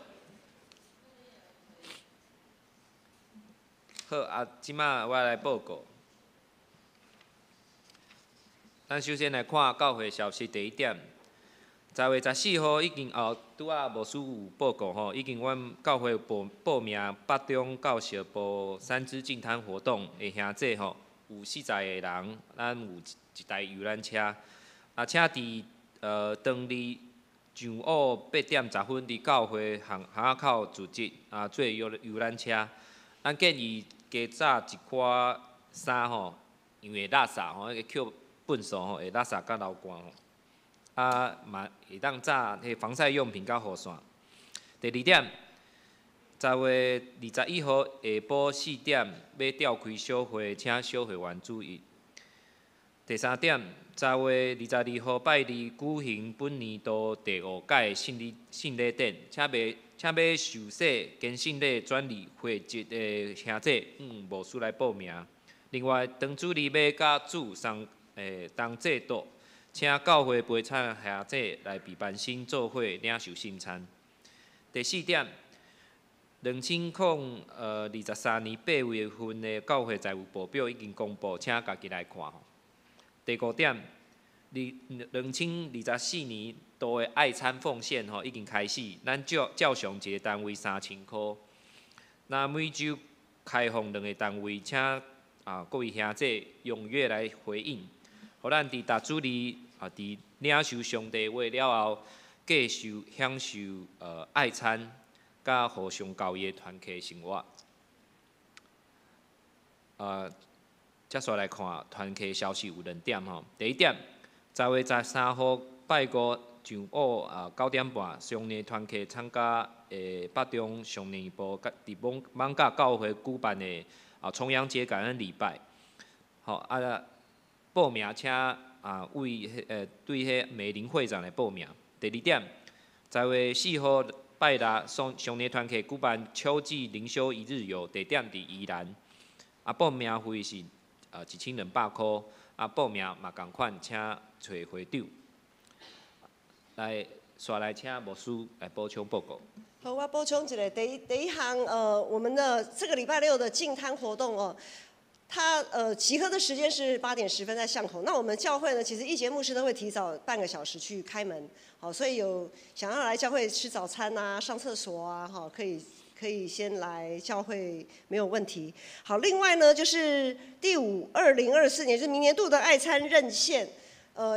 好，啊，這擺我來報告。咱首先來看教會消息第一點。10月14號已經哦，拄仔牧師有報告吼，已經阮教會報名北中教學部三支淨灘活動的兄弟吼，有40個人，咱有一台遊覽車，啊，請佇當日上午8點10分佇教會巷仔口集結，啊，坐遊覽車。咱建議加紮一寡衫吼，因為會垃圾吼，彼個抾糞埽吼會垃圾佮流汗吼。啊，嘛會當紮彼防曬用品佮雨傘。第二點，10月21號下晡4點欲召開小會，請小會員注意。第三點，10月22號拜二舉行本年度第五屆聖禮典，請欲受洗、堅聖禮轉入會籍的兄弟，牧師來報名。另外，當主日欲佮主同祭桌。請教會陪餐兄弟來備班新做伙領受聖餐。第四點，2023年8月份的教會財務報表已經公布，請家己來看。第五點，2024年度度的爱餐奉献吼已经开始，咱照照常一个单位3000箍。那每周开放两个单位，请各位兄弟踊跃来回应，予咱伫逐主日伫领受上帝话了后，继续享受爱餐，佮互相交易的团契生活。接续来看团契消息有两点吼。第一点，10月13号拜五上午9点半，松年团契参加北中松年部佮伫艋舺教会举办的重阳节感恩礼拜。好，报名请为对彼美玲会长来报名。第二点，10月4号拜六松松年团契举办秋季灵修一日游，地点伫宜兰。报名费是1200箍，报名嘛仝款，请揣会长。来，煞来请牧师来补充报告。好，我补充一下，第一项，我们的这个礼拜六的净滩活动哦，它集合的时间是8点10分在巷口。那我们教会呢，其实一节牧师都会提早半个小时去开门，好，所以有想要来教会吃早餐啊、上厕所啊，哈，可以先来教会没有问题。好，另外呢，就是第五2024年，就是明年度的爱餐认献，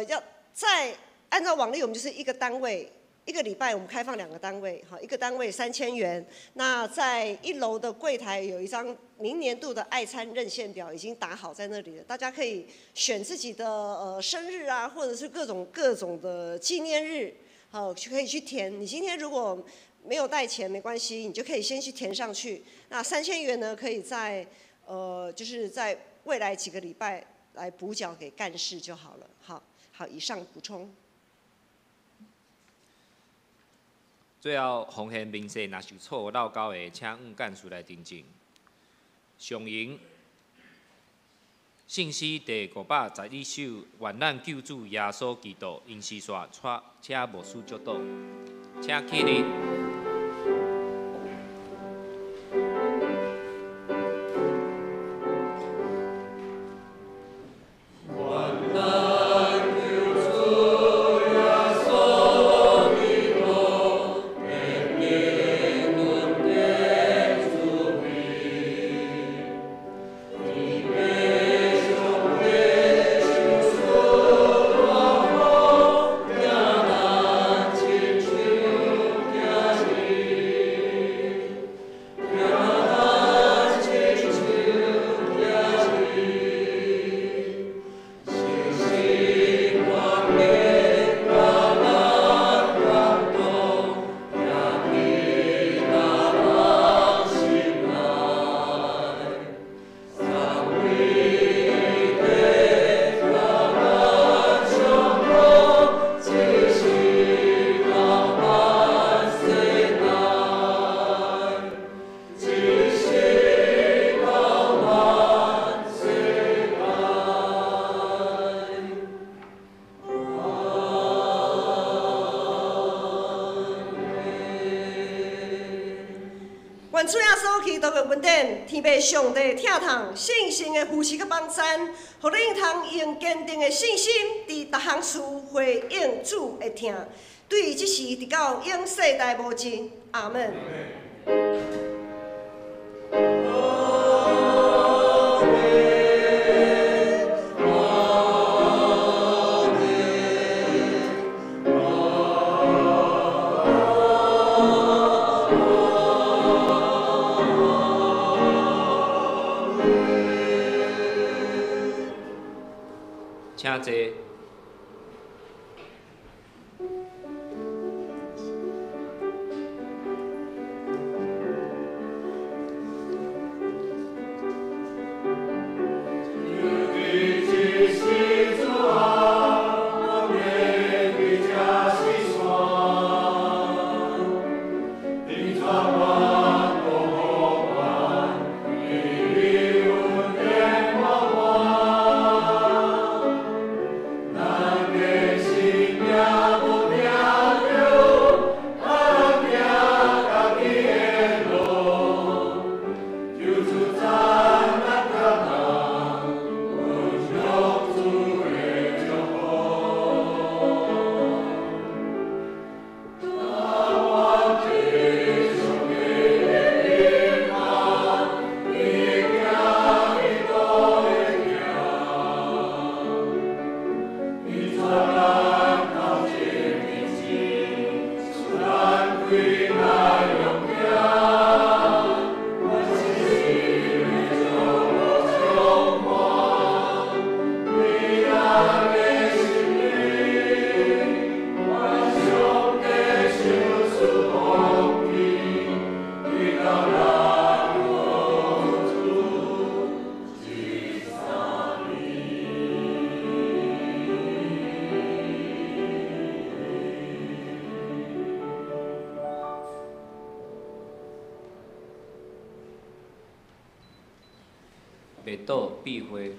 要在按照往例，我们就是一个单位一个礼拜，我们开放两个单位，好，一个单位3000元。那在一楼的柜台有一张明年度的爱餐认献表，已经打好在那里了，大家可以选自己的生日啊，或者是各种的纪念日，好，可以去填。你今天如果没有带钱没关系，你就可以先去填上去。那三千元呢，可以在就是在未来几个礼拜来补缴给干事就好了。好，好，以上补充。最后，奉献明细若是有错误漏交的，请向干事来订正。上引圣诗第511首，愿咱救主耶稣基督因诗煞带请牧师祝祷，请起立。愿主耶稣基督的恩典、天父上帝疼痛、圣神的扶持佮帮赞，予恁通用坚定的信心，伫逐项事回应主的疼，对这时直到永世代无尽。阿门。请坐。默祷闭会。